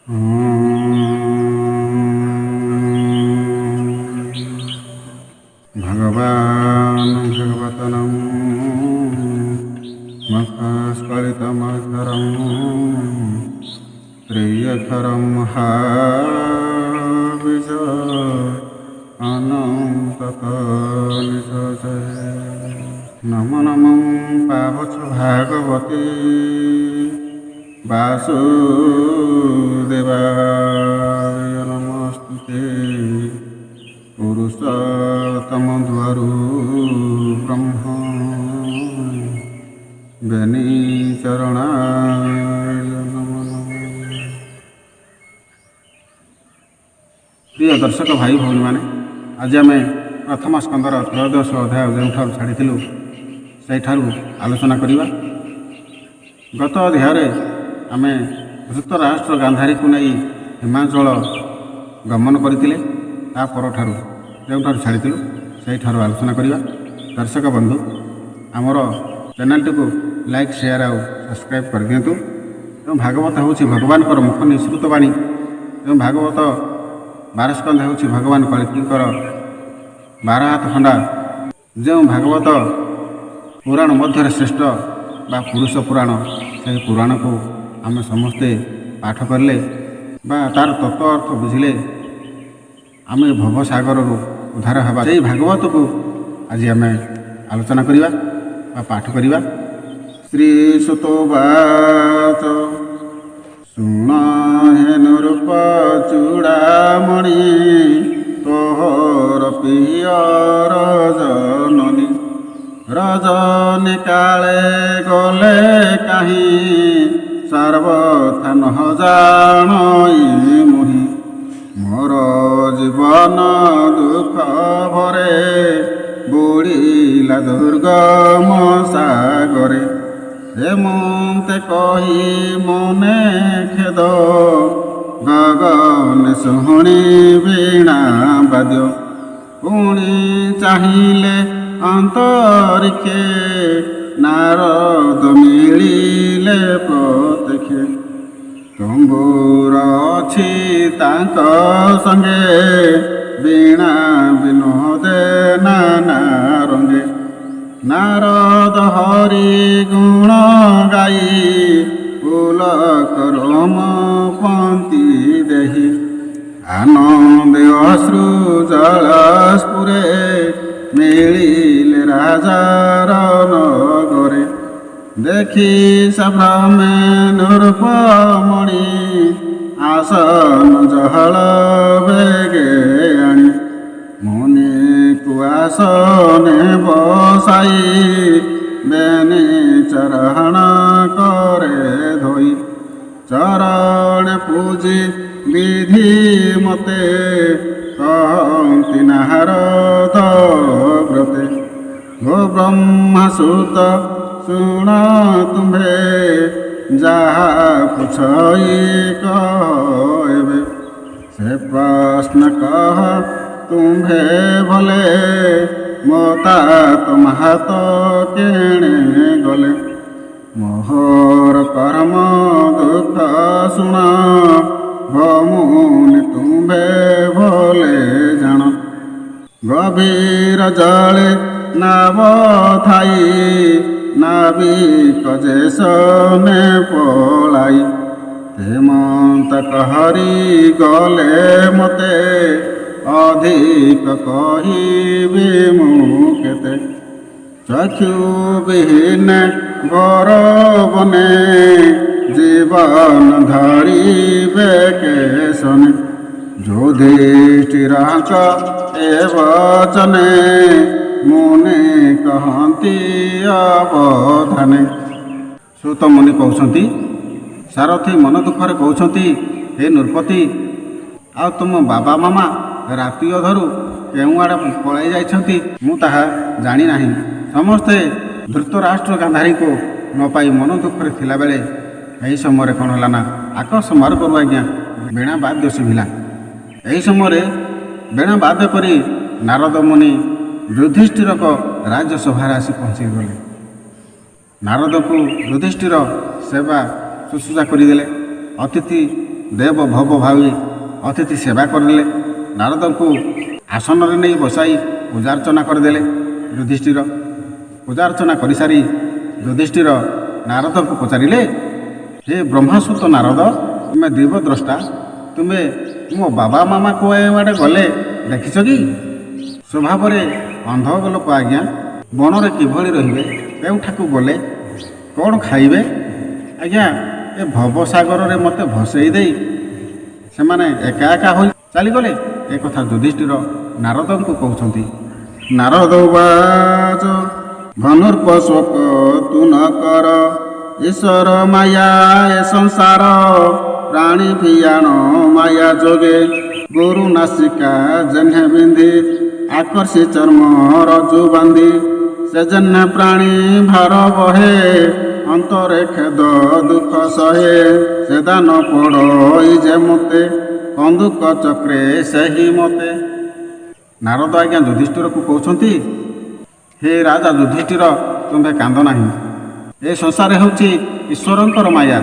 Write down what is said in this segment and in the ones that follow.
ଭଗବାନ ଭଗବତନಂ ମଖସ୍ଖଳିତମକ୍ଷରಂ ତ୍ରିଅକ୍ଷରಂ ହାବିଜ ଅନନ୍ତତ ନମ ନମଂ ପାବଛ ଭାଗବତୀ ବାସୁଦେବାୟ ନମସ୍ତୁତେ। ପୁରୁଷୋତ୍ତମ ଦ୍ୱାରୁ ବ୍ରହ୍ମ ବେନି ଚରଣାୟ ନମ ନମ। ପ୍ରିୟ ଦର୍ଶକ ଭାଇ ଭଉଣୀମାନେ, ଆଜି ଆମେ ପ୍ରଥମ ସ୍କନ୍ଧର ତ୍ରୟୋଦଶ ଅଧ୍ୟାୟ ଯେଉଁଠାରୁ ଛାଡ଼ିଥିଲୁ ସେଇଠାରୁ ଆଲୋଚନା କରିବା। ଗତ ଅଧ୍ୟାୟରେ ଆମେ ଧୃତରାଷ୍ଟ୍ର ଗାନ୍ଧାରୀକୁ ନେଇ ହିମାଚଳ ଗମନ କରିଥିଲେ। ତା ପରଠାରୁ ଯେଉଁଠାରୁ ଛାଡ଼ିଥିଲୁ ସେଇଠାରୁ ଆଲୋଚନା କରିବା। ଦର୍ଶକ ବନ୍ଧୁ, ଆମର ଚ୍ୟାନେଲଟିକୁ ଲାଇକ୍, ସେୟାର ଆଉ ସବସ୍କ୍ରାଇବ୍ କରିଦିଅନ୍ତୁ। ଏବଂ ଭାଗବତ ହେଉଛି ଭଗବାନଙ୍କର ମୁଖ ନିଃସୃତ ବାଣୀ ଏବଂ ଭାଗବତ ବାରସ୍କନ୍ଧ ହେଉଛି ଭଗବାନ କଳ୍କୀଙ୍କର 12 ହାତ ଖଣ୍ଡା। ଯେଉଁ ଭାଗବତ ପୁରାଣ ମଧ୍ୟରେ ଶ୍ରେଷ୍ଠ ବା ପୁରୁଷ ପୁରାଣ, ସେହି ପୁରାଣକୁ ଆମେ ସମସ୍ତେ ପାଠ କଲେ ବା ତା'ର ତତ୍ତ୍ୱ ଅର୍ଥ ବୁଝିଲେ ଆମେ ଭବସାଗରରୁ ଉଦ୍ଧାର ହେବା। ସେହି ଭାଗବତକୁ ଆଜି ଆମେ ଆଲୋଚନା କରିବା ବା ପାଠ କରିବା। ଶ୍ରୀ ସୁତୋବାଚ, ଶୁଣ ହେ ନୃପ ଚୂଡ଼ାମଣି, ତୋହର ପ୍ରିୟ ରଜନୀ। ରଜନୀ କାଳେ ଗଲେ କାହିଁ, ସର୍ବଥା ନ ଜାଣଇ ମୁହିଁ। ମୋର ଜୀବନ ଦୁଃଖ ଭରେ, ବୁଡ଼ିଲା ଦୁର୍ଗମ ସାଗରେ। ଏମନ୍ତେ କହି ମନେ ଖେଦ, ଗଗନ ଶୁଣି ବୀଣା ବାଦ୍ୟ। ପୁଣି ଚାହିଁଲେ ଅନ୍ତରୀକ୍ଷେ, ନାରଦ ମିଳିଲେ ପ୍ରତ୍ୟକ୍ଷେ। ତମ୍ବୁର ଅଛି ତାଙ୍କ ସଙ୍ଗେ, ବୀଣା ବିନୋଦେ ନାନା ରଙ୍ଗେ। ନାରଦ ହରି ଗୁଣ ଗାଇ, ପୁଲକ ରୋମ ପନ୍ତି ଦେହି। ଆନନ୍ଦେ ଅଶ୍ରୁ ଜଳ ସ୍ଫୁରେ, ମିଳିଲେ ରାଜାର ନଗରେ। ଦେଖି ସଭ୍ରମେ ନୃପମଣି, ଆସନ ଜଳ ବେଗେ ଆଣି। ମୁନିକୁ ଆସନେ ବସାଇ, ବେନି ଚରଣ କରେ ଧୋଇ। ଚରଣ ପୂଜି ବିଧି ମତେ, କହନ୍ତି ନାରଦ ବ୍ରତେ। ଗୋ ବ୍ରହ୍ମାସୁତ ଶୁଣ ତୁମ୍ଭେ, ଯାହା ପୁଛଇ କହ ଏବେ। ସେ ପ୍ରଶ୍ନ କହ ତୁମ୍ଭେ ଭଲେ, ମୋ ତାତ ମାତ କେଣେ ଗଲେ। ମୋହର କର୍ମ ଦୁଃଖ ଶୁଣ, ଭମୁନି ତୁମ୍ଭେ ଭଲେ ଜାଣ। ଗଭୀର ଜଳେ ନାବ ଥାଇ, ନାବିକ ଯେସନେ ପଳାଇ। ହେମନ୍ତ କହରି ଗଲେ ମତେ, ଅଧିକ କହିବି ମୁଁ କେତେ। ଚକ୍ଷୁ ବିହୀନ ଘୋର ବନେ, ଜୀବନ ଧରିବେ କେଶନେ। ଯୁଧିଷ୍ଠିରଙ୍କ ଏ ବଚନେ, ମୁନି କହନ୍ତି ଅବଧାନେ। ସୁତ ମୁନି କହୁଛନ୍ତି, ସାରଥୀ ମନ ଦୁଃଖରେ କହୁଛନ୍ତି, ହେ ନୃପତି, ଆଉ ତୁମ ବାବା ମାମା ରାତି ଅଧରୁ କେଉଁଆଡ଼େ ପଳାଇ ଯାଇଛନ୍ତି ମୁଁ ତାହା ଜାଣିନାହିଁ। ସମସ୍ତେ ଧୃତରାଷ୍ଟ୍ର ଗାନ୍ଧାରୀଙ୍କୁ ନ ପାଇ ମନ ଦୁଃଖରେ ଥିଲାବେଳେ ଏହି ସମୟରେ କ'ଣ ହେଲା ନା, ଆକାଶ ମାର୍ଗରୁ ଆଜ୍ଞା ବୀଣା ବାଦ୍ୟ ଶୁଭିଲା। ଏହି ସମୟରେ ବୀଣା ବାଦ୍ୟ କରି ନାରଦ ମୁନି ଯୁଧିଷ୍ଠିରଙ୍କ ରାଜ୍ୟସଭାରେ ଆସି ପହଞ୍ଚିଗଲେ। ନାରଦକୁ ଯୁଧିଷ୍ଠିର ସେବା ଶୁଶ୍ରୂଷା କରିଦେଲେ। ଅତିଥି ଦେବ ଭବ ଭାବି ଅତିଥି ସେବା କରିଦେଲେ। ନାରଦଙ୍କୁ ଆସନରେ ନେଇ ବସାଇ ପୂଜାର୍ଚ୍ଚନା କରିଦେଲେ ଯୁଧିଷ୍ଠିର। ପୂଜାର୍ଚ୍ଚନା କରିସାରି ଯୁଧିଷ୍ଠିର ନାରଦଙ୍କୁ ପଚାରିଲେ, ହେ ବ୍ରହ୍ମାସୁତ ନାରଦ, ତୁମେ ଦିବ୍ୟଦ୍ରଷ୍ଟା, ତୁମେ ମୋ ବାବା ମାମା କୁଆଡ଼େ ଗଲେ ଦେଖିଛ କି? ସ୍ୱଭାବରେ ଅନ୍ଧ ଲୋକ ଆଜ୍ଞା, ବଣରେ କିଭଳି ରହିବେ, କେଉଁଠାକୁ ଗଲେ, କ'ଣ ଖାଇବେ ଆଜ୍ଞା? ଏ ଭବସାଗରରେ ମୋତେ ଭସେଇ ଦେଇ ସେମାନେ ଏକା ଏକା ହୋଇ ଚାଲିଗଲେ। ଏକଥା ଯୁଧିଷ୍ଠିର ନାରଦଙ୍କୁ କହୁଛନ୍ତି। ନାରଦ ଉବାଚ, ଧନୁର୍ପ ଶୋକ ତୁ ନ କର, ଈଶ୍ୱର ମାୟା ଏ ସଂସାର, ପ୍ରାଣୀ ଭିଆଣ ମାୟା ଯୋଗେ। ଗୁରୁ ନାସିକା ଯେହ୍ନେ ବିନ୍ଧି, ଆକର୍ଷି ଚର୍ମ ରଜୁ ବାନ୍ଧି, ସେ ଯେହ୍ନେ ପ୍ରାଣୀ ଭାର ବହେ, ଅନ୍ତରେ ଖେଦ ଦୁଃଖ ସହେ। ସେ ଦାନ ପଡ଼ଇ ଯେ ମତେ, କନ୍ଦୁକ ଚକ୍ରେ ସେହି ମତେ। ନାରଦ ଆଜ୍ଞା ଯୁଧିଷ୍ଠିରକୁ କହୁଛନ୍ତି, ହେ ରାଜା ଯୁଧିଷ୍ଠିର, ତୁମ୍ଭେ କାନ୍ଦ ନାହିଁ। ଏ ସଂସାର ହେଉଛି ଈଶ୍ୱରଙ୍କର ମାୟା।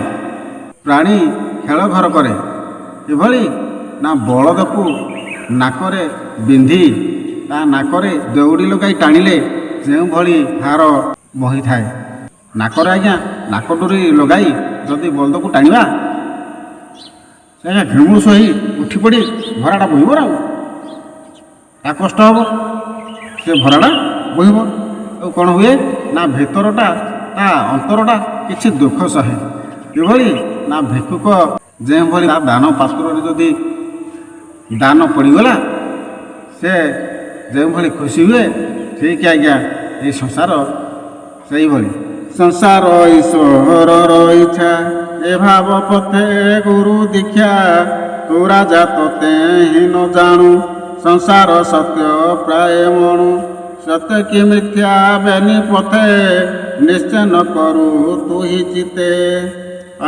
ପ୍ରାଣୀ ଖେଳ ଘର କରେ। କିଭଳି ନା ବଳଦକୁ ନାକରେ ବିନ୍ଧି ତା ନାକରେ ଦଉଡ଼ି ଲଗାଇ ଟାଣିଲେ ଯେଉଁଭଳି ଭାର ବହିଥାଏ। ନାକରେ ଆଜ୍ଞା ନାକଡୋରି ଲଗାଇ ଯଦି ବଳଦକୁ ଟାଣିବା, ସେ ଆଜ୍ଞା ଘିମୁସ ହୋଇ ଉଠି ପଡ଼ି ଭରାଟା ବୋହିବ ଆଉ ତା କଷ୍ଟ ହେବ, ସେ ଭରାଟା ବୋହିବ। ଆଉ କ'ଣ ହୁଏ ନା ଭିତରଟା ତା ଅନ୍ତରଟା କିଛି ଦୁଃଖ ସହେ। କିଭଳି ନା ଭିକ୍ଷୁକ ଯେଉଁଭଳି ତା ଦାନ ପାତ୍ରରେ ଯଦି ଦାନ ପଡ଼ିଗଲା, ସେ ଯେଉଁଭଳି ଖୁସି ହୁଏ, ଠିକ୍ ଆଜ୍ଞା ଏଇ ସଂସାର ସେଇଭଳି। ସଂସାର ଈଶ୍ୱରର ଇଚ୍ଛା, ଏ ଭାବ ପଥେ ଗୁରୁ ଦୀକ୍ଷା। ତୁ ରାଜା ତତେ ହିଁ ନ ଜାଣୁ, ସଂସାର ସତ୍ୟ ପ୍ରାୟ ମଣୁ। ସତ୍ୟ କି ମିଥ୍ୟା ବେନି ପଥେ, ନିଶ୍ଚୟ ନ କରୁ ତୁହି ଚିତେ।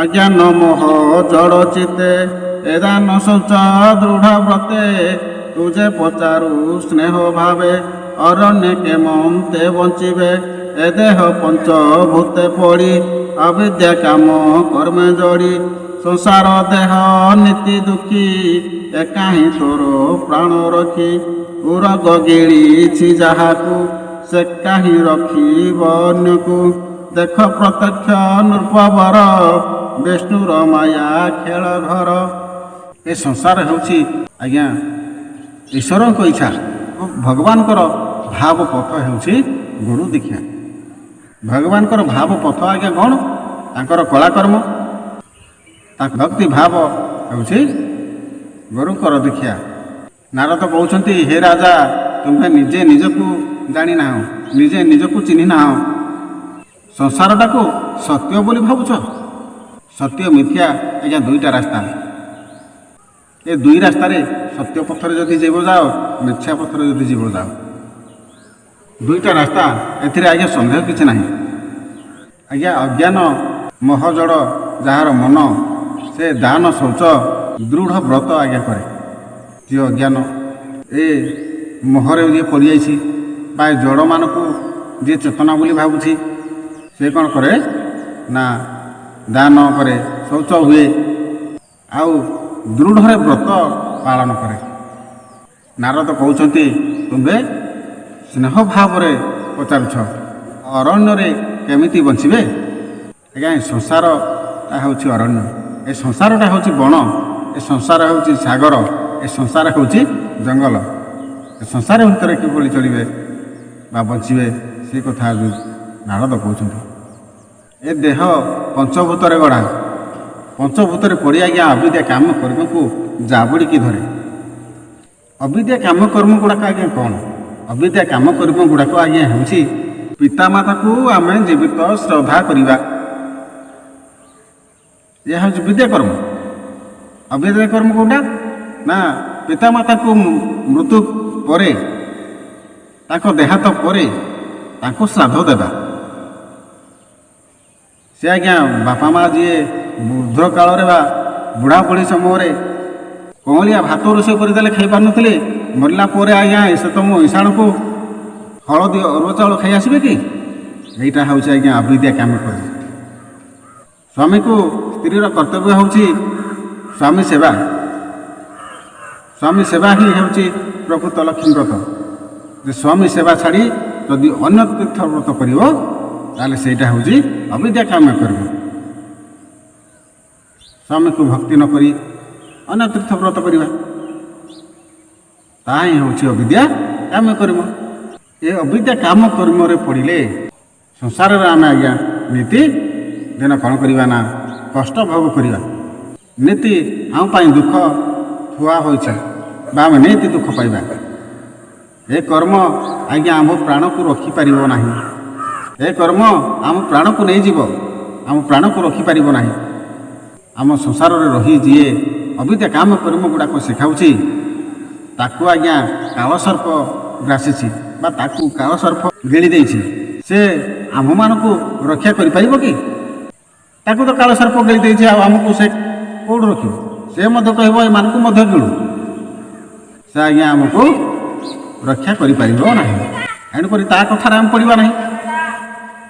ଅଜ୍ଞାନ ମୋହ ଜଡ଼ ଚିତେ, ଏ ଦାନ ଶୌଚ ଦୃଢ଼ ବ୍ରତେ। ତୁ ଯେ ପଚାରୁ ସ୍ନେହ ଭାବେ, ଅରଣ୍ୟ କେମନ୍ତେ ବଞ୍ଚିବେ? ଏ ଦେହ ପଞ୍ଚଭୂତେ ପଡ଼ି, ଅବିଦ୍ୟା କାମ କର୍ମେ ଜଡ଼ି। ସଂସାର ଦେହ ନୀତି ଦୁଃଖୀ, ଏକାହିଁ ତୋର ପ୍ରାଣ ରଖି। ଉରଗ ଗିଳିଛି ଯାହାକୁ, ସେ କାହିଁ ରଖିବ ଅନ୍ୟକୁ? ଦେଖ ପ୍ରତ୍ୟକ୍ଷ ନୃପବର, ବିଷ୍ଣୁର ମାୟା ଖେଳ ଘର। ଏ ସଂସାର ହେଉଛି ଆଜ୍ଞା ଈଶ୍ୱରଙ୍କ ଇଚ୍ଛା ଓ ଭଗବାନଙ୍କର ଭାବ ପଥ ହେଉଛି ଗୁରୁ ଦୀକ୍ଷା। ଭଗବାନଙ୍କର ଭାବ ପଥ ଆଜ୍ଞା କ'ଣ? ତାଙ୍କର କଳାକର୍ମ, ତାଙ୍କ ଭକ୍ତି ଭାବ ହେଉଛି ଗୁରୁଙ୍କର ଦୀକ୍ଷା। ନାରଦ କହୁଛନ୍ତି, ହେ ରାଜା, ତୁମ୍ଭେ ନିଜେ ନିଜକୁ ଜାଣିନାହଁ, ନିଜେ ନିଜକୁ ଚିହ୍ନି ନାହଁ, ସଂସାରଟାକୁ ସତ୍ୟ ବୋଲି ଭାବୁଛ। ସତ୍ୟ ମିଥ୍ୟା ଆଜ୍ଞା ଦୁଇଟା ରାସ୍ତା। ଏ ଦୁଇ ରାସ୍ତାରେ ସତ୍ୟ ପଥରେ ଯଦି ଯିବ ଯାଅ, ମିଥ୍ୟା ପଥରେ ଯଦି ଯିବ ଯାଅ, ଦୁଇଟା ରାସ୍ତା, ଏଥିରେ ଆଜ୍ଞା ସନ୍ଦେହ କିଛି ନାହିଁ। ଆଜ୍ଞା ଅଜ୍ଞାନ ମୋହ ଜଡ଼ ଯାହାର ମନ, ସେ ଦାନ ଶୌଚ ଦୃଢ଼ ବ୍ରତ ଆଜ୍ଞା କରେ। ଯିଏ ଅଜ୍ଞାନ, ଏ ମୋହରେ ଯିଏ ପଡ଼ିଯାଇଛି ବା ଏ ଜଡ଼ମାନଙ୍କୁ ଯିଏ ଚେତନା ବୋଲି ଭାବୁଛି, ସେ କ'ଣ କରେ ନା ଦାନ କରେ, ଶୌଚ ହୁଏ ଆଉ ଦୃଢ଼ରେ ବ୍ରତ ପାଳନ କରେ। ନାରଦ କହୁଛନ୍ତି, ତୁମ୍ଭେ ସ୍ନେହ ଭାବରେ ପଚାରୁଛ ଅରଣ୍ୟରେ କେମିତି ବଞ୍ଚିବେ। ଆଜ୍ଞା, ଏ ସଂସାରଟା ହେଉଛି ଅରଣ୍ୟ, ଏ ସଂସାରଟା ହେଉଛି ବଣ, ଏ ସଂସାର ହେଉଛି ସାଗର, ଏ ସଂସାର ହେଉଛି ଜଙ୍ଗଲ। ଏ ସଂସାର ଭିତରେ କିଭଳି ଚଳିବେ ବା ବଞ୍ଚିବେ, ସେ କଥା ନାରଦ କହୁଛନ୍ତି। ଏ ଦେହ ପଞ୍ଚଭୂତରେ ଗଢ଼ା। ପଞ୍ଚଭୂତରେ ପଡ଼ି ଆଜ୍ଞା ଅବିଦ୍ୟା କାମ କର୍ମକୁ ଜାବୁଡ଼ିକି ଧରେ। ଅବିଦ୍ୟା କାମ କର୍ମ ଗୁଡ଼ାକ ଆଜ୍ଞା କ'ଣ? ଅବିଦ୍ୟା କାମ କର୍ମ ଗୁଡ଼ାକ ଆଜ୍ଞା ହେଉଛି ପିତାମାତାକୁ ଆମେ ଜୀବିତ ଶ୍ରଦ୍ଧା କରିବା, ଏହା ହେଉଛି ବିଦ୍ୟା କର୍ମ। ଅବିଦ୍ୟା କର୍ମ କେଉଁଟା ନା ପିତାମାତାକୁ ମୃତ୍ୟୁ ପରେ, ତାଙ୍କ ଦେହାନ୍ତ ପରେ ତାଙ୍କୁ ଶ୍ରାଦ୍ଧ ଦେବା। ସେ ଆଜ୍ଞା ବାପା ମା ଯିଏ ବୃଦ୍ଧ କାଳରେ ବା ବୁଢ଼ା ବୁଢ଼ୀ ସମୟରେ କଅଁଳିଆ ଭାତ ରୋଷେଇ କରିଦେଲେ ଖାଇପାରୁନଥିଲେ, ମରିଲା ପରେ ଆଜ୍ଞା ସେ ତମ ଇଶାଣକୁ ହଳଦୀ ଅରୁଆ ଚାଉଳ ଖାଇ ଆସିବେ କି? ଏଇଟା ହେଉଛି ଆଜ୍ଞା ଅବିଦ୍ୟା କାମ କର୍ମ। ସ୍ୱାମୀକୁ ସ୍ତ୍ରୀର କର୍ତ୍ତବ୍ୟ ହେଉଛି ସ୍ୱାମୀ ସେବା, ସ୍ୱାମୀ ସେବା ହିଁ ହେଉଛି ପ୍ରକୃତ ଲକ୍ଷ୍ମୀ ବ୍ରତ। ଯେ ସ୍ୱାମୀ ସେବା ଛାଡ଼ି ଯଦି ଅନ୍ୟ ତୀର୍ଥ ବ୍ରତ କରିବ, ତାହେଲେ ସେଇଟା ହେଉଛି ଅବିଦ୍ୟା କାମ କରିବ। ସ୍ୱାମୀକୁ ଭକ୍ତି ନ କରି ଅନ୍ୟ ତୀର୍ଥ ବ୍ରତ କରିବା, ତାହା ହିଁ ହେଉଛି ଅବିଦ୍ୟା କାମ କର୍ମ। ଏ ଅବିଦ୍ୟା କାମ କର୍ମରେ ପଡ଼ିଲେ ସଂସାରରେ ଆମେ ଆଜ୍ଞା ନୀତି ଦିନ କ'ଣ କରିବା ନା କଷ୍ଟ ଭୋଗ କରିବା। ନୀତି ଆମ ପାଇଁ ଦୁଃଖ ଥୁଆ ହୋଇଛି ବା ଆମେ ନିତି ଦୁଃଖ ପାଇବା। ଏ କର୍ମ ଆଜ୍ଞା ଆମ ପ୍ରାଣକୁ ରଖିପାରିବ ନାହିଁ। ଏ କର୍ମ ଆମ ପ୍ରାଣକୁ ନେଇଯିବ, ଆମ ପ୍ରାଣକୁ ରଖିପାରିବ ନାହିଁ। ଆମ ସଂସାରରେ ରହି ଯିଏ ଅବିଦ୍ୟା କାମ କର୍ମ ଗୁଡ଼ାକ ଶିଖାଉଛି, ତାକୁ ଆଜ୍ଞା କାଳସର୍ପ ଗ୍ରାସିଛି ବା ତାକୁ କାଳସର୍ପ ଗିଳି ଦେଇଛି। ସେ ଆମ୍ଭମାନଙ୍କୁ ରକ୍ଷା କରିପାରିବ କି? ତାକୁ ତ କାଳସର୍ପ ଗିଳି ଦେଇଛି, ଆଉ ଆମକୁ ସେ କେଉଁଠୁ ରଖିବ? ସେ ମଧ୍ୟ କହିବ ଏମାନଙ୍କୁ ମଧ୍ୟ ଗିଳୁ। ସେ ଆଜ୍ଞା ଆମକୁ ରକ୍ଷା କରିପାରିବ ନାହିଁ। ଏଣୁକରି ତା କଥାରେ ଆମେ ପଡ଼ିବା ନାହିଁ।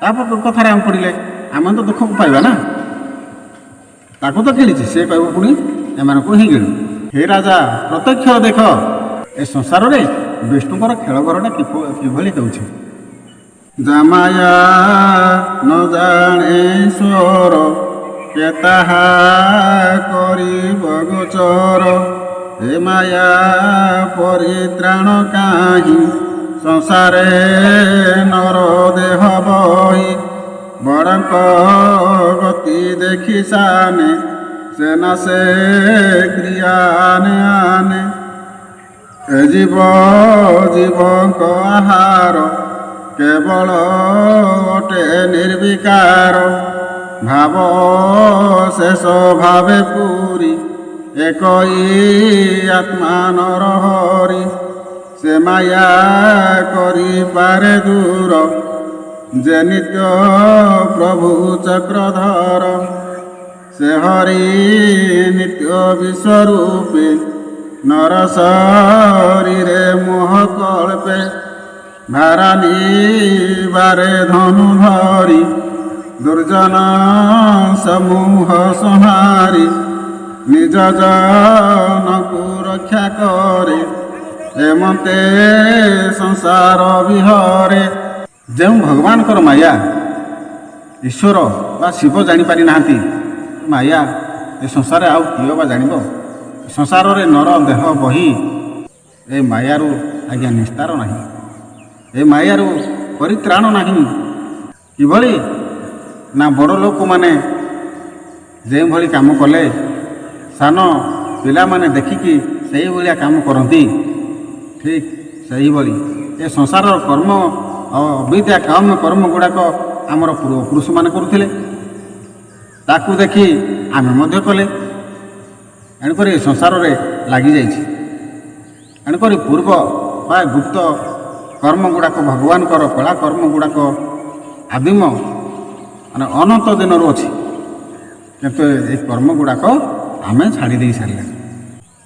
ତା କଥାରେ ଆମେ ପଡ଼ିଲେ ଆମେ ତ ଦୁଃଖକୁ ପାଇବା ନା। ତାକୁ ତ ଗିଳିଛି, ସେ କହିବ ପୁଣି ଏମାନଙ୍କୁ ହିଁ ଗିଳୁ। ହେ ରାଜା, ପ୍ରତ୍ୟକ୍ଷ ଦେଖ ଏ ସଂସାରରେ ବିଷ୍ଣୁଙ୍କର ଖେଳ ଘରଟା କିଭଳି ହେଉଛି। ଯା ମାୟା ନ ଜାଣେ ଈଶ୍ୱର, କେ ତାହା କରିବ ଗୋଚର। ଏ ମାୟା ପରିତ୍ରାଣ କାହିଁ, ସଂସାରେ ନର ଦେହ ବହି। ବଡ଼ଙ୍କ ଗତି ଦେଖି ସାନେ, ସେ ନାଶେ କ୍ରିୟା ଆନେ ଆନେ। ଏ ଜୀବ ଜୀବଙ୍କ ଆହାର, କେବଳ ଅଟେ ନିର୍ବିକାର। ଭାବ ଶେଷ ଭାବେ ପୁରୀ, ଏକଇ ଆତ୍ମା ନରହରି। ସେ ମାୟା କରିପାରେ ଦୂର, ଯେ ନିତ୍ୟ ପ୍ରଭୁ ଚକ୍ରଧର। ସେ ହରି ନିତ୍ୟ ବିଶ୍ୱରୂପେ, ନର ଶରୀରେ ମୋହ କଳ୍ପେ। ଭାରା ନିବାରେ ଧନୁ ଧରି, ଦୁର୍ଜନ ସମୂହ ସଂହାରି। ନିଜ ଜନକୁ ରକ୍ଷା କରେ, ଏମନ୍ତେ ସଂସାର ବିହରେ। ଯେଉଁ ଭଗବାନଙ୍କର ମାୟା ଈଶ୍ୱର ବା ଶିବ ଜାଣିପାରି ନାହାନ୍ତି, ମାୟା ଏ ସଂସାରରେ ଆଉ କିଏ ବା ଜାଣିବ? ସଂସାରରେ ନର ଦେହ ବହି, ଏ ମାୟାରୁ ଆଜ୍ଞା ନିସ୍ତାର ନାହିଁ, ଏ ମାୟାରୁ ପରିତ୍ରାଣ ନାହିଁ। କିଭଳି ନା ବଡ଼ ଲୋକମାନେ ଯେଉଁଭଳି କାମ କଲେ ସାନ ପିଲାମାନେ ଦେଖିକି ସେଇଭଳିଆ କାମ କରନ୍ତି, ଠିକ୍ ସେହିଭଳି ଏ ସଂସାରର କର୍ମ ଅବିଦ୍ୟା କାମ କର୍ମ ଗୁଡ଼ାକ ଆମର ପୂର୍ବପୁରୁଷମାନେ କରୁଥିଲେ, ତାକୁ ଦେଖି ଆମେ ମଧ୍ୟ କଲେ। ଏଣୁକରି ଏ ସଂସାରରେ ଲାଗିଯାଇଛି। ଏଣୁକରି ପୂର୍ବ ବା ଗୁପ୍ତ କର୍ମ ଗୁଡ଼ାକ, ଭଗବାନଙ୍କର କଳା କର୍ମ ଗୁଡ଼ାକ ଆଦିମ ମାନେ ଅନନ୍ତ ଦିନରୁ ଅଛି, କିନ୍ତୁ ଏ କର୍ମ ଗୁଡ଼ାକ ଆମେ ଛାଡ଼ି ଦେଇ ସାରିଲେଣି।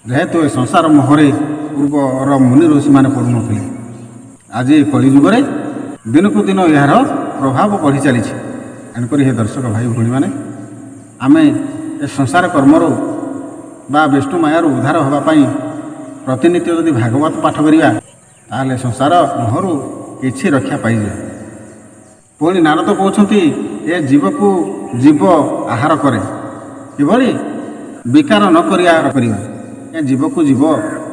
ଯେହେତୁ ଏ ସଂସାର ମୋହରେ ପୂର୍ବର ମୁନି ଋଷିମାନେ ପଡ଼ୁନଥିଲେ, ଆଜି କଳିଯୁଗରେ ଦିନକୁ ଦିନ ଏହାର ପ୍ରଭାବ ବଢ଼ି ଚାଲିଛି। ଏଣୁକରି ହେ ଦର୍ଶକ ଭାଇ ଭଉଣୀମାନେ, ଆମେ ଏ ସଂସାର କର୍ମରୁ ବା ବିଷ୍ଣୁ ମାୟାରୁ ଉଦ୍ଧାର ହେବା ପାଇଁ ପ୍ରତିନିତ୍ୟ ଯଦି ଭାଗବତ ପାଠ କରିବା, ତାହେଲେ ସଂସାର ମୋହରୁ କିଛି ରକ୍ଷା ପାଇଯିବା। ପୁଣି ନାରଦ କହୁଛନ୍ତି, ଏ ଜୀବକୁ ଜୀବ ଆହାର କରେ। କିଭଳି? ବିକାର ନ କରି ଆହାର କରିବା। ଏ ଜୀବକୁ ଜୀବ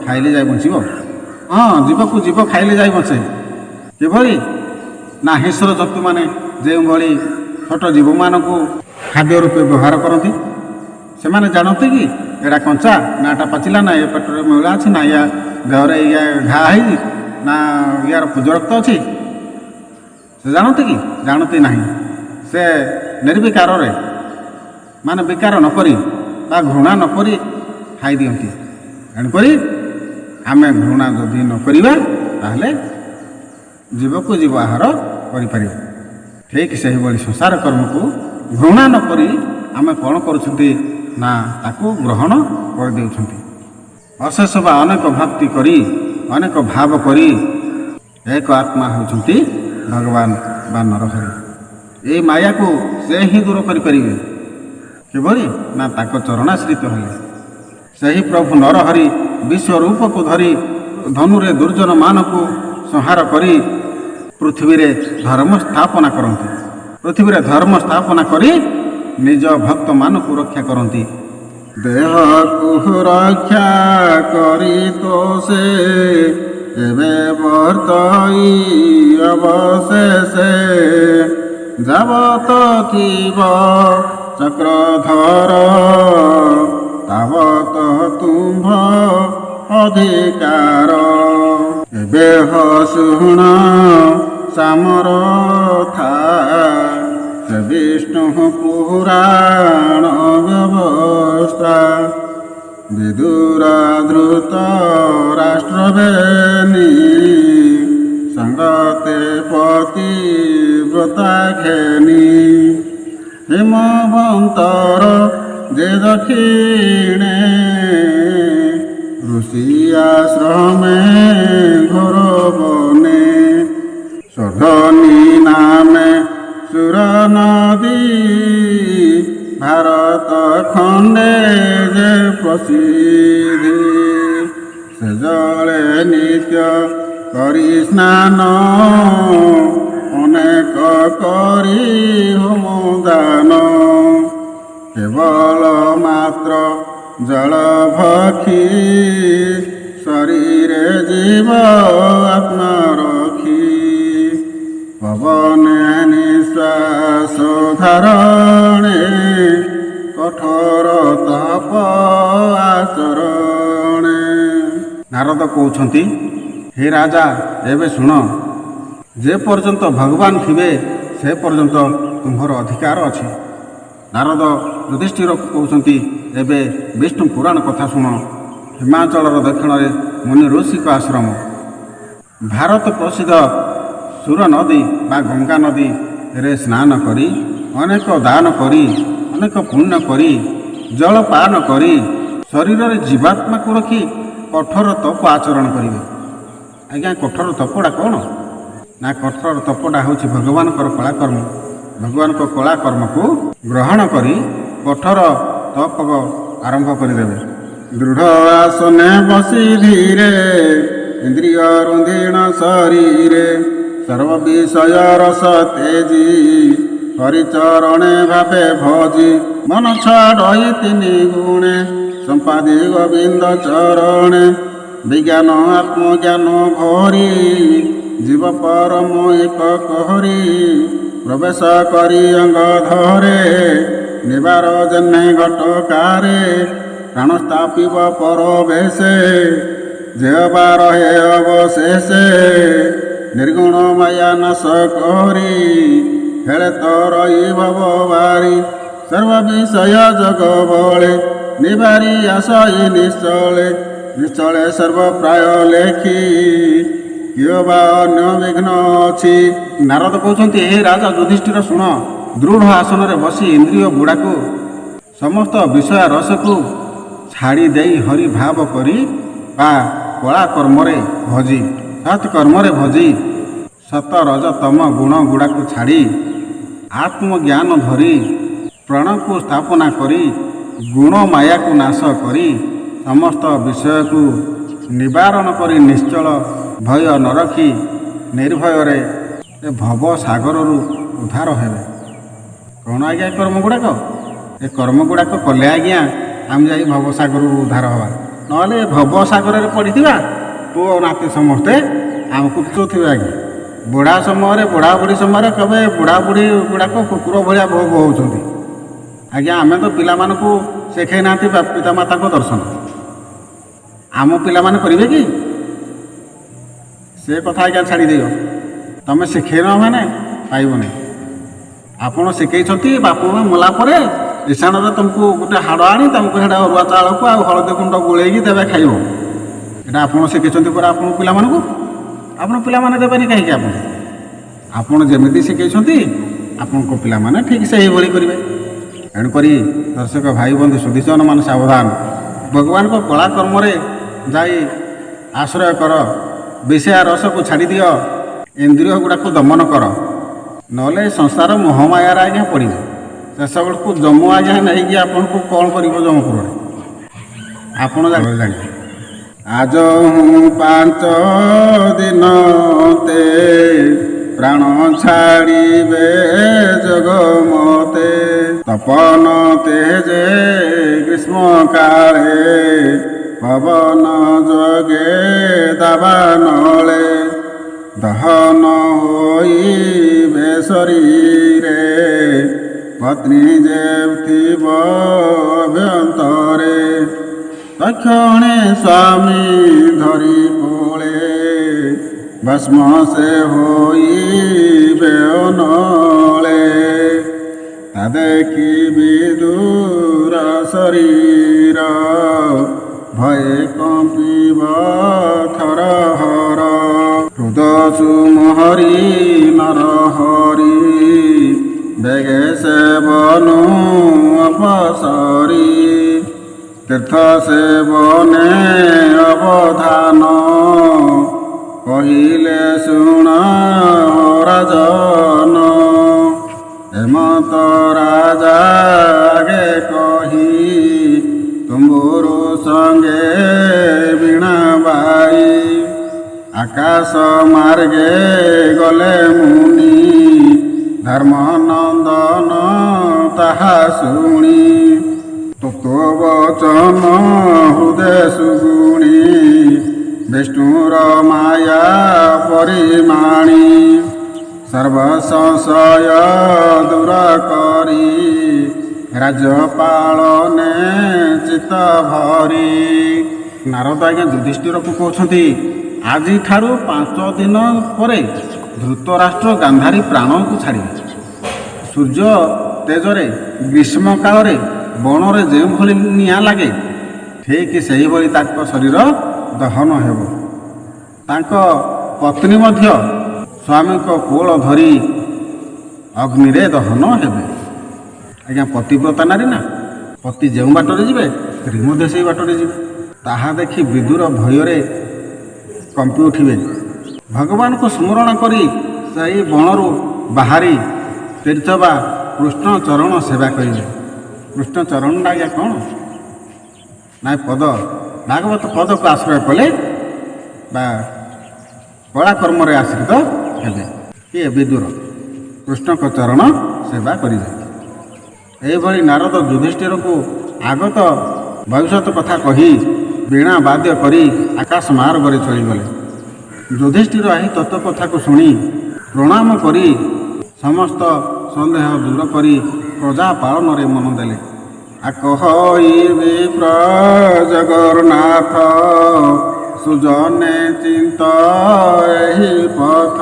ଖାଇଲେ ଯାଇ ବଞ୍ଚିବ? ହଁ, ଜୀବକୁ ଜୀବ ଖାଇଲେ ଯାଇ ବଞ୍ଚେ। କିଭଳି ନା ହିଂସ୍ର ଜନ୍ତୁମାନେ ଯେଉଁଭଳି ଛୋଟ ଜୀବମାନଙ୍କୁ ଖାଦ୍ୟ ରୂପେ ବ୍ୟବହାର କରନ୍ତି, ସେମାନେ ଜାଣନ୍ତି କି ଏଇଟା କଞ୍ଚା ନା ଏଟା ପାଚିଲା, ନା ଏ ପେଟରେ ମଇଳା ଅଛି, ନା ୟା ଦେହରେ ୟା ଘା ହେଇଛି, ନା ୟାର ପୂଜ ରକ୍ତ ଅଛି? ସେ ଜାଣନ୍ତି କି? ଜାଣନ୍ତି ନାହିଁ। ସେ ନିର୍ବିକାରରେ, ମାନେ ବିକାର ନ କରି ବା ଘୃଣା ନ କରି ଖାଇଦିଅନ୍ତି। ଏଣୁକରି ଆମେ ଘୃଣା ଯଦି ନ କରିବା, ତାହେଲେ ଜୀବକୁ ଜୀବ ଆହାର କରିପାରିବା। ଠିକ୍ ସେହିଭଳି ସଂସାର କର୍ମକୁ ଘୃଣା ନ କରି ଆମେ କ'ଣ କରୁଛନ୍ତି ନା ତାକୁ ଗ୍ରହଣ କରିଦେଉଛନ୍ତି। ଅଶେଷ ବା ଅନେକ ଭକ୍ତି କରି, ଅନେକ ଭାବ କରି ଏକ ଆତ୍ମା ହେଉଛନ୍ତି ଭଗବାନ ବା ନରହରି। ଏଇ ମାୟାକୁ ସେ ହିଁ ଦୂର କରିପାରିବେ। କିଭଳି ନା ତାଙ୍କ ଚରଣାଶ୍ରିତ ହେଲେ। ସେହି ପ୍ରଭୁ ନରହରି ବିଶ୍ୱରୂପକୁ ଧରି ଧନୁରେ ଦୁର୍ଜନମାନଙ୍କୁ ସଂହାର କରି ପୃଥିବୀରେ ଧର୍ମ ସ୍ଥାପନା କରନ୍ତି। ପୃଥିବୀରେ ଧର୍ମ ସ୍ଥାପନା କରି ନିଜ ଭକ୍ତମାନଙ୍କୁ ରକ୍ଷା କରନ୍ତି। ଦେହକୁ ରକ୍ଷା କରି ତ ସେ ଏବେ ବର୍ତ୍ତଇ ଅବଶେଷେ, ଯାବତ ଥିବ ଚକ୍ରଧର ତାବତ ତୁମ୍ଭ ଅଧିକାର। ଏବେ ଶୁଣ ସାମରଥା, ସେ ବିଷ୍ଣୁ ପୁରାଣ ବ୍ୟବସ୍ଥା। ବିଦୁର ଧୃତ ରାଷ୍ଟ୍ରବେନୀ ସଙ୍ଗତେ ପତିବ୍ରତା ଘେନି। ହିମବନ୍ତର ଯେ ଦକ୍ଷିଣେ ଋଷି ଆଶ୍ରମେ ଘୋର ବନେ, ଶୋଧନୀ ନାମେ ସୁର ନଦୀ ଭାରତ ଖଣ୍ଡେ ଯେ ପ୍ରସିଦ୍ଧି। ସେ ଜଳେ ନିତ୍ୟ କରି ସ୍ନାନ, ଅନେକ କରି ହୋମ ଦାନ। କେବଳ ମାତ୍ର ଜଳ ଭକ୍ଷି ଶରୀରେ ଜୀବ ଆତ୍ମା ରଖି। ପବନେ ନିଶ୍ୱାସ ଧାରଣେ କଠୋର ତପ ଆଚରଣେ। ନାରଦ କହୁଛନ୍ତି, ହେ ରାଜା, ଏବେ ଶୁଣ, ଯେ ପର୍ଯ୍ୟନ୍ତ ଭଗବାନ ଥିବେ ସେ ପର୍ଯ୍ୟନ୍ତ ତୁମ୍ଭର ଅଧିକାର ଅଛି। ନାରଦ ଯୁଧିଷ୍ଠିରକୁ କହୁଛନ୍ତି, ଏବେ ବିଷ୍ଣୁ ପୁରାଣ କଥା ଶୁଣ। ହିମାଚଳର ଦକ୍ଷିଣରେ ମୁନି ଋଷିଙ୍କ ଆଶ୍ରମ, ଭାରତ ପ୍ରସିଦ୍ଧ ସୁର ନଦୀ ବା ଗଙ୍ଗା ନଦୀରେ ସ୍ନାନ କରି, ଅନେକ ଦାନ କରି, ଅନେକ ପୁଣ୍ୟ କରି, ଜଳପାନ କରି, ଶରୀରରେ ଜୀବାତ୍ମାକୁ ରଖି କଠୋର ତପ ଆଚରଣ କରିବେ। ଆଜ୍ଞା, କଠୋର ତପଟା କ'ଣ ନା, କଠୋର ତପଟା ହେଉଛି ଭଗବାନଙ୍କର କଳାକର୍ମ। ଭଗବାନଙ୍କ କଳାକର୍ମକୁ ଗ୍ରହଣ କରି କଠୋର ତପ ଆରମ୍ଭ କରିଦେବେ। ଦୃଢ଼ ଆସନେ ବସି ଧୀରେ ଇନ୍ଦ୍ରିୟ ରୁନ୍ଧିଣ ଶରୀରେ, ସର୍ବ ବିଷୟ ରସ ତେଜି ହରିଚରଣେ ଭାବେ ଭଜି। ମନ ଛାଡ଼ଇ ତିନି ଗୁଣେ ସମ୍ପାଦି ଗୋବିନ୍ଦ ଚରଣେ, ବିଜ୍ଞାନ ଆତ୍ମଜ୍ଞାନ ଭରି ଜୀବ ପରମ ଏକ କହରି। ପ୍ରବେଶ କରି ଅଙ୍ଗ ଧରେ ନିବାର ଯେହ୍ନେ ଘଟକାରେ, ପ୍ରାଣ ସ୍ଥାପିବ ପରବେଶେ ଯେ ରହେ ଅବଶେଷେ। ନିର୍ଗୁଣ ମାୟା ନାଶ କରି ହେଳେ ତରଇ ଭବ ବାରି, ସର୍ବ ବିଷୟ ଯୋଗ ବଳେ ନିବାରି ଆସଇ ନିଶ୍ଚଳେ। ନିଶ୍ଚଳେ ସର୍ବ ପ୍ରାୟ ଲେଖି କିଏ ବା ଅନ୍ୟ ବିଘ୍ନ ଅଛି? ନାରଦ କହୁଛନ୍ତି, ହେ ରାଜା ଯୁଧିଷ୍ଠିର, ଶୁଣ, ଦୃଢ଼ ଆସନରେ ବସି ଇନ୍ଦ୍ରିୟ ଗୁଡ଼ାକୁ, ସମସ୍ତ ବିଷୟ ରସକୁ ଛାଡ଼ି ଦେଇ ହରି ଭାବ କରି ବା କଳା କର୍ମରେ ଭଜି, ସତ୍ କର୍ମରେ ଭଜି, ସତ ରଜ ତମ ଗୁଣ ଗୁଡ଼ାକୁ ଛାଡ଼ି, ଆତ୍ମଜ୍ଞାନ ଧରି, ପ୍ରାଣକୁ ସ୍ଥାପନା କରି, ଗୁଣ ମାୟାକୁ ନାଶ କରି, ସମସ୍ତ ବିଷୟକୁ ନିବାରଣ କରି, ନିଶ୍ଚଳ ଭୟ ନ ରଖି ନିର୍ଭୟରେ ଏ ଭବ ସାଗରରୁ ଉଦ୍ଧାର ହେବେ। କ'ଣ ଆଜ୍ଞା ଏ କର୍ମ ଗୁଡ଼ାକ? ଏ କର୍ମ ଗୁଡ଼ାକ କଲେ ଆଜ୍ଞା ଆମେ ଯାଇ ଭବସାଗରରୁ ଉଦ୍ଧାର ହେବା, ନହେଲେ ଏ ଭବସାଗରରେ ପଡ଼ିଥିବା ପୁଅ ନାତି ସମସ୍ତେ ଆମକୁ ଥିବେ ଆଜ୍ଞା। ବୁଢ଼ା ସମୟରେ, ବୁଢ଼ା ବୁଢ଼ୀ ସମୟରେ କେବେ ବୁଢ଼ା ବୁଢ଼ୀ ଗୁଡ଼ାକ କୁକୁର ଭଳିଆ ଭୋ ଭୋ ହେଉଛନ୍ତି ଆଜ୍ଞା। ଆମେ ତ ପିଲାମାନଙ୍କୁ ଶିଖେଇ ନାହାନ୍ତି ପିତାମାତାଙ୍କ ଦର୍ଶନ, ଆମ ପିଲାମାନେ କରିବେ କି? ସେ କଥା ଆଜ୍ଞା ଛାଡ଼ିଦିଅ। ତମେ ଶିଖେଇନ ମାନେ ପାଇବନି। ଆପଣ ଶିଖେଇଛନ୍ତି, ବାପା ମା ମଲା ପରେ ନିଶାଣରେ ତୁମକୁ ଗୋଟେ ହାଡ଼ ଆଣି ତୁମକୁ ସେଇଟା ଅରୁଆ ଚାଉଳକୁ ଆଉ ହଳଦୀ ଗୁଣ୍ଡ ଗୋଳେଇକି ଦେବେ, ଖାଇବ। ଏଇଟା ଆପଣ ଶିଖେଇଛନ୍ତି ପରା ଆପଣଙ୍କ ପିଲାମାନଙ୍କୁ, ଆପଣ ପିଲାମାନେ ଦେବେନି କାହିଁକି? ଆପଣ ଯେମିତି ଶିଖେଇଛନ୍ତି, ଆପଣଙ୍କ ପିଲାମାନେ ଠିକ୍ ସେଇଭଳି କରିବେ। ତେଣୁକରି ଦର୍ଶକ ଭାଇ ବନ୍ଧୁ ସୁଧୀଜନମାନେ ସାବଧାନ। ଭଗବାନଙ୍କ କଳା କର୍ମରେ ଯାଇ ଆଶ୍ରୟ କର, ବିଷୟ ରସକୁ ଛାଡ଼ିଦିଅ, ଇନ୍ଦ୍ରିୟ ଗୁଡ଼ାକୁ ଦମନ କର, ନହେଲେ ସଂସାର ମୋହମାୟାରେ ଆଜ୍ଞା ପଡ଼ିବେ। ଶେଷ ବେଳକୁ ଯମ ଆଜ୍ଞା ନେଇକି ଆପଣଙ୍କୁ କ'ଣ କରିବ ଯମପୁରରେ। ଆପଣ ଜାଣିବେ। ଆଜ ହୁଁ 5 ଦିନ ତେ ପ୍ରାଣ ଛାଡ଼ିବେ ଯୋଗ ମତେ। ତପନ ତେଜେ ଗ୍ରୀଷ୍ମ କାଳେ, ପବନ ଯୋଗେ ଦାବାନଳେ। ଦହନ ହୋଇବେ ଶରୀରେ, ପତ୍ନୀ ଯେ ଥିବ ଅଭ୍ୟନ୍ତରେ। ତକ୍ଷଣେ ସ୍ୱାମୀ ଧରି କୋଳେ, ଭସ୍ମ ସେ ହୋଇବେ ଅନଳେ। ତା ଦେଖି ବିଦୁର ଶରୀର, ଭୟେ କମ୍ପିବ ଥରହର। ହୃଦ ସୁମରି ନର ହରି, ବେଗେ ସେବନୁ ଅପସରି। ତୀର୍ଥ ସେବନେ ଅବଧାନ, କହିଲେ ଶୁଣ ରାଜନ। ହେମନ୍ତ ରାଜା ଆଗେ କହି, ତୁମ୍ବୁରୁ ସଙ୍ଗେ ବୀଣା ବାଇ। ଆକାଶ ମାର୍ଗେ ଗଲେ ମୁନି, ଧର୍ମନନ୍ଦନ ତାହା ଶୁଣି। ତତ୍ତ୍ୱ ବଚନ ହୃଦୟ ସୁଗୁଣି, ବିଷ୍ଣୁର ମାୟା ପରିମାଣି। ସର୍ବ ସଂଶୟ ଦୂର କରି, ରାଜ୍ୟ ପାଳନେ ଚିତ୍ତ ଭରି। ନାରଦ ଆଜ୍ଞା ଯୁଧିଷ୍ଠିରକୁ କହୁଛନ୍ତି, ଆଜିଠାରୁ 5 ଦିନ ପରେ ଧୃତରାଷ୍ଟ୍ର ଗାନ୍ଧାରୀ ପ୍ରାଣକୁ ଛାଡ଼ିବେ। ସୂର୍ଯ୍ୟ ତେଜରେ ଗ୍ରୀଷ୍ମ କାଳରେ ବଣରେ ଯେଉଁଭଳି ନିଆଁ ଲାଗେ, ଠିକ୍ ସେହିଭଳି ତାଙ୍କ ଶରୀର ଦହନ ହେବ। ତାଙ୍କ ପତ୍ନୀ ମଧ୍ୟ ସ୍ୱାମୀଙ୍କ କୋଳ ଧରି ଅଗ୍ନିରେ ଦହନ ହେବେ। ଆଜ୍ଞା, ପତିବ୍ରତା ନାରୀ ନା, ପତି ଯେଉଁ ବାଟରେ ଯିବେ, ସ୍ତ୍ରୀ ମଧ୍ୟ ସେଇ ବାଟରେ ଯିବେ। ତାହା ଦେଖି ବିଦୁର ଭୟରେ କମ୍ପି ଉଠିବେ। ଭଗବାନଙ୍କୁ ସ୍ମରଣ କରି ସେଇ ବଣରୁ ବାହାରି ତୀର୍ଥ ବା କୃଷ୍ଣ ଚରଣ ସେବା କରିବେ। କୃଷ୍ଣ ଚରଣଟା ଆଜ୍ଞା କ'ଣ ନାଇଁ, ପଦ, ଭାଗବତ ପଦକୁ ଆଶ୍ରୟ କଲେ ବା କଳାକର୍ମରେ ଆଶ୍ରିତ ହେବେ। କିଏ? ବିଦୁର କୃଷ୍ଣଙ୍କ ଚରଣ ସେବା କରିବେ। ଏହିଭଳି ନାରଦ ଯୁଧିଷ୍ଠିରକୁ ଆଗତ ଭବିଷ୍ୟତ କଥା କହି ବୀଣା ବାଦ୍ୟ କରି ଆକାଶ ମାର୍ଗରେ ଚଳିଗଲେ। ଯୁଧିଷ୍ଠିର ଏହି ତତ୍ତ୍ୱ କଥାକୁ ଶୁଣି ପ୍ରଣାମ କରି ସମସ୍ତ ସନ୍ଦେହ ଦୂର କରି ପ୍ରଜା ପାଳନରେ ମନ ଦେଲେ। ଆ କହଇ ବିପ୍ର ଜଗନ୍ନାଥ, ସୁଜନେ ଚିନ୍ତ ଏହି ପଥ।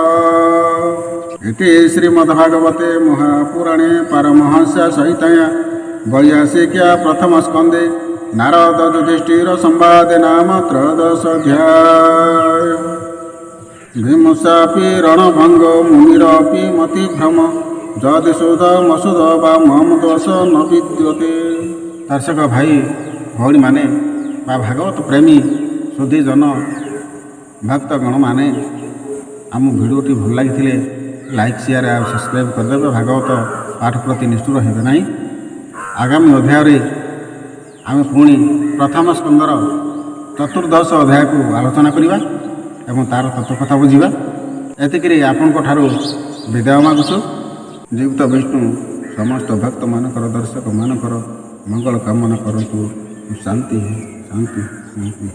ଇତି ଶ୍ରୀମଦ୍ଭାଗବତେ ମହାପୁରାଣେ ପାରମହଂସ ସଂହିତାୟାଂ ବୈୟାସିକ୍ୟା ପ୍ରଥମ ସ୍କନ୍ଧେ ନାରଦ ଯୁଧିଷ୍ଠିର ସମ୍ବାଦେ ନାମ ତ୍ରୟୋଦଶ ଅଧ୍ୟାୟ। ଭୀମସାପି ରଣଭଙ୍ଗ ମୁନିରପି ମତିଭ୍ରମ, ଯଦି ସୁଧ ମସୁଧ ବା ମମ ଦୋଷ ନ ବିଦ୍ୟତେ। ଦର୍ଶକ ଭାଇ ଭଉଣୀମାନେ ବା ଭାଗବତ ପ୍ରେମୀ ସୁଧୀଜନ ଭକ୍ତଗଣମାନେ, ଆମ ଭିଡ଼ିଓଟି ଭଲ ଲାଗିଥିଲେ ଲାଇକ୍, ସେୟାର ଆଉ ସବସ୍କ୍ରାଇବ୍ କରିଦେବେ। ଭାଗବତ ପାଠ ପ୍ରତି ନିଷ୍ଠୁର ହେବେ ନାହିଁ। ଆଗାମୀ ଅଧ୍ୟାୟରେ ଆମେ ପୁଣି ପ୍ରଥମ ସ୍କନ୍ଧର ଚତୁର୍ଦ୍ଦଶ ଅଧ୍ୟାୟକୁ ଆଲୋଚନା କରିବା ଏବଂ ତା'ର ତତ୍ତ୍ୱ କଥା ବୁଝିବା। ଏତିକିରେ ଆପଣଙ୍କ ଠାରୁ ବିଦାୟ ମାଗୁଛୁ। ଜୀବିତ ବିଷ୍ଣୁ ସମସ୍ତ ଭକ୍ତମାନଙ୍କର, ଦର୍ଶକମାନଙ୍କର ମଙ୍ଗଳ କାମନା କରନ୍ତୁ। ଶାନ୍ତି, ଶାନ୍ତି, ଶାନ୍ତି।